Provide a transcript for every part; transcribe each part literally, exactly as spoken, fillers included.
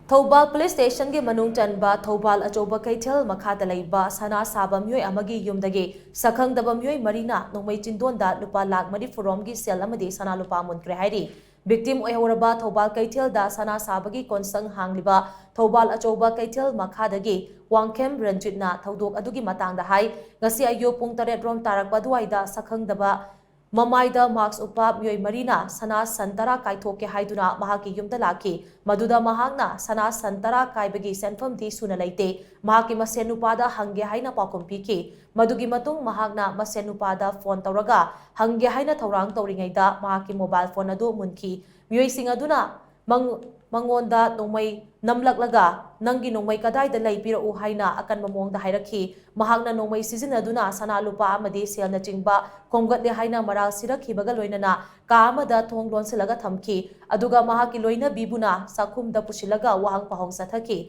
Thoubal police ꯁ꯭ꯇꯦꯁꯟꯒꯤ ꯃꯅꯨꯡ ꯆꯟꯕ ꯊꯧꯕꯥꯜ ꯑꯆꯧꯕ ꯀꯩꯊꯦꯜ ꯃꯈꯥꯗ ꯂꯩꯕ ꯁꯅꯥ ꯁꯥꯕ ꯃꯤꯑꯣꯏ ꯑꯃꯒꯤ ꯌꯨꯝꯗꯒꯤ ꯁꯛꯈꯪꯗꯕ ꯃꯤꯑꯣꯏ ꯃꯔꯤꯅ ꯅꯣꯡꯃꯩ ꯆꯤꯟꯗꯣꯟꯗ ꯂꯨꯄꯥ ꯂꯥꯈ ꯃꯔꯤꯐꯨ ꯔꯣꯝꯒꯤ ꯁꯦꯜ ꯑꯃꯗꯤ ꯁꯅꯥ ꯂꯨꯄꯥ ꯃꯨꯟꯈ꯭ꯔꯦ ꯍꯥꯏꯔꯤ꯫ ꯚꯤꯛꯇꯤꯝ ꯑꯣꯏꯍꯧꯔꯕ ꯊꯧꯕꯥꯜ ꯀꯩꯊꯦꯜꯗ ꯁꯅꯥ ꯁꯥꯕꯒꯤ ꯀꯣꯟꯁꯪ ꯍꯥꯡꯂꯤꯕ ꯊꯧꯕꯥꯜ ꯑꯆꯧꯕ ꯀꯩꯊꯦꯜ ꯃꯈꯥꯗꯒꯤ ꯋꯥꯡꯈꯦꯝ ꯔꯟꯖꯤꯠꯅ ꯊꯧꯗꯣꯛ ꯑꯗꯨꯒꯤ ꯃꯇꯥꯡꯗ ꯍꯥꯏ, ꯉꯁꯤ ꯑꯌꯨꯛ ꯄꯨꯡ ꯇꯔꯦꯠ ꯔꯣꯝ ꯇꯥꯔꯛꯄ ꯑꯗꯨꯋꯥꯏꯗ ꯁꯛꯈꯪꯗꯕ ꯃꯃꯥꯏꯗ ꯃꯥꯛꯁ ꯎꯞꯄ ꯃꯤꯑꯣꯏ ꯃꯔꯤꯅ ꯁꯅꯥ ꯁꯟ ꯇꯔꯥ ꯀꯥꯏꯊꯣꯛꯀꯦ ꯍꯥꯏꯗꯨꯅ ꯃꯍꯥꯛꯀꯤ ꯌꯨꯝꯗ ꯂꯥꯛꯈꯤ꯫ ꯃꯗꯨꯗ ꯃꯍꯥꯛꯅ ꯁꯅꯥ ꯁꯟ ꯇꯔꯥ ꯀꯥꯏꯕꯒꯤ ꯁꯦꯟꯐꯝꯗꯤ ꯁꯨꯅ ꯂꯩꯇꯦ, ꯃꯍꯥꯛꯀꯤ ꯃꯁꯦꯟ ꯅꯨꯄꯥꯗ ꯍꯪꯒꯦ ꯍꯥꯏꯅ ꯄꯥꯎꯈꯨꯝ ꯄꯤꯈꯤ꯫ ꯃꯗꯨꯒꯤ ꯃꯇꯨꯡ ꯃꯍꯥꯛꯅ ꯃꯁꯦꯟ ꯅꯨꯄꯥꯗ ꯐꯣꯟ ꯇꯧꯔꯒ ꯍꯪꯒꯦ ꯍꯥꯏꯅ ꯊꯧꯔꯥꯡ ꯇꯧꯔꯤꯉꯩꯗ ꯃꯍꯥꯛꯀꯤ ꯃꯣꯕꯥꯏꯜ ꯐꯣꯟ ꯑꯗꯨ ꯃꯨꯟꯈꯤ꯫ ꯃꯤꯑꯣꯏꯁꯤꯡ ꯑꯗꯨꯅ ꯃꯉꯣꯟꯗ ꯅꯣꯡꯃꯩ ꯅꯝꯂꯛꯂꯒ, "ꯅꯪꯒꯤ ꯅꯣꯡꯃꯩ ꯀꯗꯥꯏꯗ ꯂꯩ? ꯄꯤꯔꯛꯎ" ꯍꯥꯏꯅ ꯑꯀꯟꯕ ꯃꯑꯣꯡꯗ ꯍꯥꯏꯔꯛꯈꯤ꯫ ꯃꯍꯥꯛꯅ ꯅꯣꯡꯃꯩ ꯁꯤꯖꯤꯟꯅꯗꯨꯅ ꯁꯅꯥ ꯂꯨꯄꯥ ꯑꯃꯗꯤ ꯁꯦꯜꯅꯆꯤꯡꯕ ꯈꯣꯝꯒꯠꯂꯦ ꯍꯥꯏꯅ ꯃꯔꯥꯜ ꯁꯤꯔꯛꯈꯤꯕꯒ ꯂꯣꯏꯅꯅ ꯀꯥ ꯑꯃꯗ ꯊꯣꯡ ꯂꯣꯟꯁꯤꯜꯂꯒ ꯊꯝꯈꯤ꯫ ꯑꯗꯨꯒ ꯃꯍꯥꯛꯀꯤ ꯂꯣꯏꯅꯕꯤꯕꯨꯅ ꯆꯥꯛꯈꯨꯝꯗ ꯄꯨꯁꯤꯜꯂꯒ ꯋꯥꯍꯪ ꯄꯥꯎꯍꯪ ꯆꯠꯊꯈꯤ꯫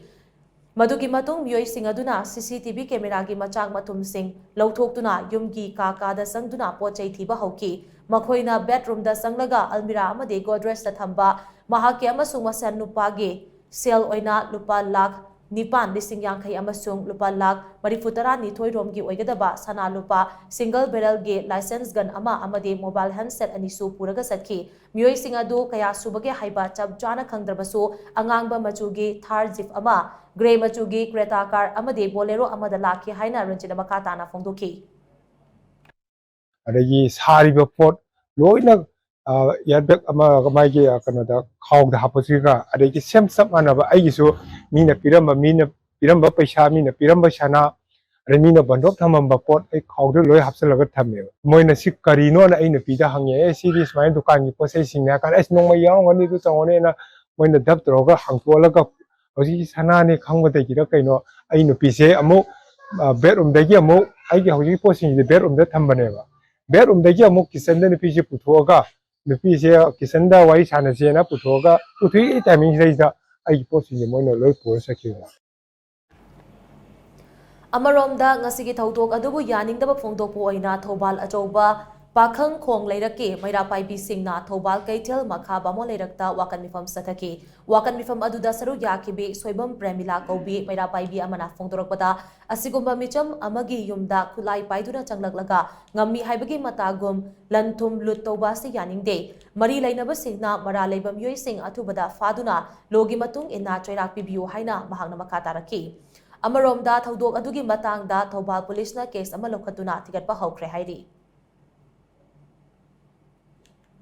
ꯃꯗꯨꯒꯤ ꯃꯇꯨꯡ ꯃꯤꯑꯣꯏꯁꯤꯡ ꯑꯗꯨꯅ ꯁꯤ ꯁꯤ ꯇꯤ ꯚꯤ ꯀꯦꯃꯦꯔꯥꯒꯤ ꯃꯆꯥꯛ ꯃꯊꯨꯝꯁꯤꯡ ꯂꯧꯊꯣꯛꯇꯨꯅ ꯌꯨꯝꯒꯤ ꯀꯥ ꯀꯥꯗ ꯆꯪꯗꯨꯅ ꯄꯣꯠ ꯆꯩ ꯊꯤꯕ ꯍꯧꯈꯤ꯫ ꯃꯈꯣꯏꯅ ꯕꯦꯗꯔꯨꯝꯗ ꯆꯪꯂꯒ ꯑꯜꯃꯤꯔꯥ ꯑꯃꯗꯤ ꯒꯣꯗ꯭ꯔꯦꯖꯇ ꯊꯝꯕ ꯃꯍꯥꯛꯀꯤ ꯑꯃꯁꯨꯡ ꯃꯁꯦꯟ ꯅꯨꯄꯥꯒꯤ ꯁꯦꯜ ꯑꯣꯏꯅ ꯂꯨꯄꯥ ꯂꯥꯈ ꯅꯤꯄꯥꯟ ꯂꯤꯁꯤꯡ ꯌꯥꯡꯈꯩ ꯑꯃꯁꯨꯡ ꯂꯨꯄꯥ ꯂꯥꯈ ꯃꯔꯤꯐꯨ ꯇꯔꯥ ꯅꯤꯊꯣꯏ ꯔꯣꯝꯒꯤ ꯑꯣꯏꯒꯗꯕ ꯁꯅꯥ ꯂꯨꯄꯥ, ꯁꯤꯡꯒꯜ ꯕꯦꯔꯦꯜꯒꯤ ꯂꯥꯏꯁꯦꯟꯁ ꯒꯟ ꯑꯃ ꯑꯃꯗꯤ ꯃꯣꯕꯥꯏꯜ ꯍꯦꯟꯁꯦꯠ ꯑꯅꯤꯁꯨ ꯄꯨꯔꯒ ꯆꯠꯈꯤ꯫ ꯃꯤꯑꯣꯏꯁꯤꯡ ꯑꯗꯨ ꯀꯌꯥ ꯁꯨꯕꯒꯦ ꯍꯥꯏꯕ ꯆꯞ ꯆꯥꯅ ꯈꯪꯗ꯭ꯔꯕꯁꯨ, ꯑꯉꯥꯡꯕ ꯃꯆꯨꯒꯤ ꯊꯥꯔ ꯖꯤꯞ ꯑꯃ, ꯒ꯭ꯔꯦ ꯃꯆꯨꯒꯤ ꯀ꯭ꯔꯦꯇꯥ ꯀꯥꯔ ꯑꯃꯗꯤ ꯕꯣꯂꯦꯔꯣ ꯑꯃꯗ ꯂꯥꯛꯈꯤ ꯍꯥꯏꯅ ꯔꯟꯖꯤꯠꯅ ꯃꯈꯥ ꯇꯥꯅ ꯐꯣꯡꯗꯣꯛꯈꯤ꯫ ꯑꯗꯒꯤ ꯁꯥꯔꯤꯕ ꯄꯣꯠ ꯂꯣꯏꯅ, ꯑ, ꯏꯌꯥꯔ ꯕꯦꯒ ꯑꯃ, ꯃꯥꯒꯤ, ꯑ, ꯀꯩꯅꯣꯗ, ꯈꯥꯎꯗ ꯍꯥꯞꯄꯁꯤꯒ, ꯑꯗꯒꯤ ꯁꯦꯝ ꯆꯞ ꯃꯥꯟꯅꯕ ꯑꯩꯒꯤꯁꯨ ꯃꯤꯅ ꯄꯤꯔꯝꯕ, ꯃꯤꯅ ꯄꯤꯔꯝꯕ ꯄꯩꯁꯥ, ꯃꯤꯅ ꯄꯤꯔꯝꯕ ꯁꯅꯥ, ꯑꯗꯩ ꯃꯤꯅ ꯕꯟꯗꯣꯞ ꯊꯝꯃꯝꯕ ꯄꯣꯠ ꯑꯩ ꯈꯥꯎꯗ ꯂꯣꯏ ꯍꯥꯞꯆꯤꯜꯂꯒ ꯊꯝꯃꯦꯕ꯫ ꯃꯣꯏꯅ "ꯁꯤ ꯀꯔꯤꯅꯣꯅ?" ꯑꯩ ꯅꯨꯄꯤꯗ ꯍꯪꯉꯦ꯫ "ꯑꯦ, ꯁꯤꯗꯤ ꯁꯨꯃꯥꯏꯅ ꯗꯨꯀꯥꯟꯒꯤ ꯄꯣꯠ ꯆꯩꯁꯤꯡꯅꯦ" ꯍꯥꯏ ꯀꯥꯟꯗ, "ꯑꯁ, ꯅꯣꯡꯃꯩ ꯌꯥꯎꯔꯝꯒꯅꯤ, ꯑꯗꯨ ꯇꯧꯔꯝꯒꯅꯤꯅ" ꯃꯣꯏꯅ ꯗꯞ ꯇꯧꯔꯒ ꯍꯥꯡꯇꯣꯛꯍꯜꯂꯒ, ꯍꯧꯖꯤꯛꯀꯤ ꯁꯅꯥꯅꯦ ꯈꯪꯕꯗꯒꯤꯔ ꯀꯩꯅꯣ, ꯑꯩ ꯅꯨꯄꯤꯁꯦ ꯑꯃꯨꯛ, ꯑ, ꯕꯦꯗꯔꯨꯝꯗꯒꯤ ꯑꯃꯨꯛ, ꯑꯩꯒꯤ ꯍꯧꯖꯤꯛꯀꯤ ꯄꯣꯠꯁꯤꯡꯁꯦ ꯕꯦꯗꯔꯨꯝꯗ ꯊꯝꯕꯅꯦꯕ, ꯕꯦꯗꯔꯨꯝꯗꯒꯤ ꯑꯃꯨꯛ ꯀꯤꯠꯆꯟꯗ ꯅꯨꯄꯤꯁꯦ ꯄꯨꯊꯣꯛꯑꯒ, ꯅꯨꯄꯤꯁꯦ ꯀꯤꯠꯆꯟꯗ ꯋꯥꯔꯤ ꯁꯥꯟꯅꯁꯦꯅ ꯄꯨꯊꯣꯛꯑꯒ, ꯄꯨꯊꯣꯛꯏ ꯇꯥꯏꯃꯤꯡꯁꯤꯗꯩꯁꯤꯗ ꯑꯩꯒꯤ ꯄꯣꯠꯁꯤꯡꯁꯦ ꯃꯣꯏꯅ ꯂꯣꯏ ꯄꯨꯔ ꯆꯠꯈꯤꯕ꯫ ꯑꯃꯔꯣꯝꯗ, ꯉꯁꯤꯒꯤ ꯊꯧꯗꯣꯛ ꯑꯗꯨꯕꯨ ꯌꯥꯅꯤꯡꯗꯕ ꯐꯣꯡꯗꯣꯛꯄ ꯑꯣꯏꯅ ꯊꯧꯕꯥꯜ ꯑꯆꯧꯕ ꯄꯥꯈꯪ ꯈꯣꯡ ꯂꯩꯔꯛꯀꯤ ꯃꯩꯔꯥ ꯄꯥꯏꯕꯤꯁꯤꯡꯅ ꯊꯧꯕꯥꯜ ꯀꯩꯊꯦꯜ ꯃꯈꯥ ꯕꯥꯃꯣꯟ ꯂꯩꯔꯛꯇ ꯋꯥꯀꯠ ꯃꯤꯐꯝ ꯆꯠꯊꯈꯤ꯫ ꯋꯥꯀꯠ ꯃꯤꯐꯝ ꯑꯗꯨꯗ ꯁꯔꯨꯛ ꯌꯥꯈꯤꯕꯤ ꯁꯣꯏꯕꯝ ꯄ꯭ꯔꯦꯃꯤꯂꯥ ꯀꯧꯕꯤ ꯃꯩꯔꯥ ꯄꯥꯏꯕꯤ ꯑꯃꯅ ꯐꯣꯡꯗꯣꯔꯛꯄꯗ, ꯑꯁꯤꯒꯨꯝꯕ ꯃꯤꯆꯝ ꯑꯃꯒꯤ ꯌꯨꯝꯗ ꯈꯨꯠꯂꯥꯏ ꯄꯥꯏꯗꯨꯅ ꯆꯪꯂꯛꯂꯒ ꯉꯝꯃꯤ ꯍꯥꯏꯕꯒꯤ ꯃꯇꯥꯒꯨꯝ ꯂꯟ ꯊꯨꯝ ꯂꯨꯠ ꯇꯧꯕ ꯑꯁꯤ ꯌꯥꯅꯤꯡꯗꯦ꯫ ꯃꯔꯤ ꯂꯩꯅꯕꯁꯤꯡꯅ ꯃꯔꯥꯜ ꯂꯩꯕ ꯃꯤꯑꯣꯏꯁꯤꯡ ꯑꯊꯨꯕꯗ ꯐꯥꯗꯨꯅ ꯂꯣꯒꯤ ꯃꯇꯨꯡ ꯏꯟꯅ ꯆꯩꯔꯥꯛ ꯄꯤꯕꯤꯌꯨ ꯍꯥꯏꯅ ꯃꯍꯥꯛꯅ ꯃꯈꯥ ꯇꯥꯔꯛꯈꯤ꯫ ꯑꯃꯔꯣꯝꯗ ꯊꯧꯗꯣꯛ ꯑꯗꯨꯒꯤ ꯃꯇꯥꯡꯗ ꯊꯧꯕꯥꯜ ꯄꯨꯂꯤꯁꯅ ꯀꯦꯁ ꯑꯃ ꯂꯧꯈꯠꯇꯨꯅ ꯊꯤꯒꯠꯄ ꯍꯧꯈ꯭ꯔꯦ ꯍꯥꯏꯔꯤ꯫